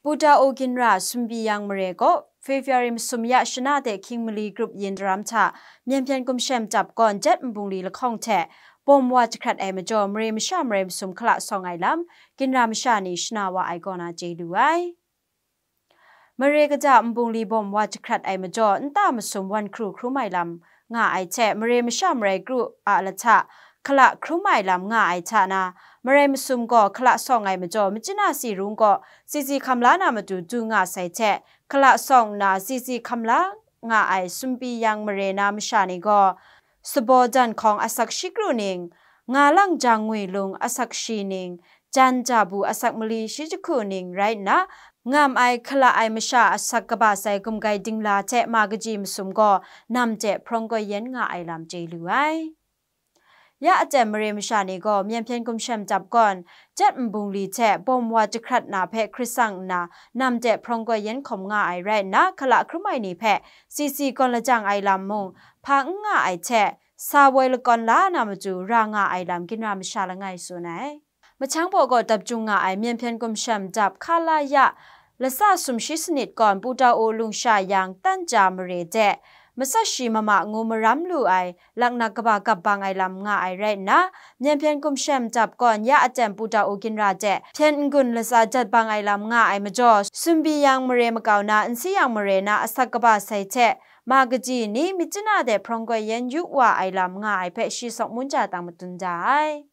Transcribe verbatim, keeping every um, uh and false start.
Putao Ginra Sumbi Yang mare gaw February masum ya shana de hkying mali grup yin daram hta Myen Hpyen Gumshem Dap gawn jet nbungli lahkawng hte bawm wa jahkrat ai majaw, mare masha marai masum hkala sawng ai lam Ginra masha ni shana wa ai kaw na chye lu ai. Mare kaja nbungli bawm wa jahkrat ai majaw, nta masum wan hkru hkrum ai lam nga ai hte, mare masha marai kru a lahta hkala hkrum ai lam nga ai hta na, marai masum gaw hkala sawng ai majaw, Myitkyina Sirung gaw sisi hkam la na matu du nga sai hte, hkala sawng nna sisi hkam la nga ai Sumbi Yang mare na masha ni gaw, Sabaw Jan Hkawng asak shi kru ning, Nga Lang Jang Ngwi Lung asak shi ning, Jan Jabu asak mali shi jahku ning rai nna, ngam ai hkala ai masha asak kaba sai gumgai dingla hte ma kaji masum gaw nam de hprawng koi yen nga ai lam chye lu ai. Ya aten mare masha ni gaw Myen Hpyen Gumshem Dap gawn jet nbungli hte bawm wa jahkrat na hpe hkrit sang nna, nam de hprawng koi yen hkawm nga ai rai nna, hkala hkrum ai ni hpe sisi gawn lajang ai lam mung hpa n nga ai hte, sa woi lakawn la na matu ra nga ai lam Ginra masha langai tsun ai. Mahchang baw gaw dap jung nga ai Myen Hpyen Gumshem Dap hkala ya lasa sumshi sanit gawn Putao Lungsha Yang Tanja mare de, masat shi mama ngu maram lu ai laknak kaba gap bang ai lam nga ai rai nna, Myen Hpyen Gumshem Dap gawn ya aten Putao Ginra de hpyen n-gun latsa jat bang ai lam nga ai majaw, Sumbi Yang mare makau na Nsi Yang mare na asak kaba sai hte ma kaji ni Myitkyina de hprawng koi yen yu wa ai lam nga ai hpe shi sawk mun ja tang madun da ai.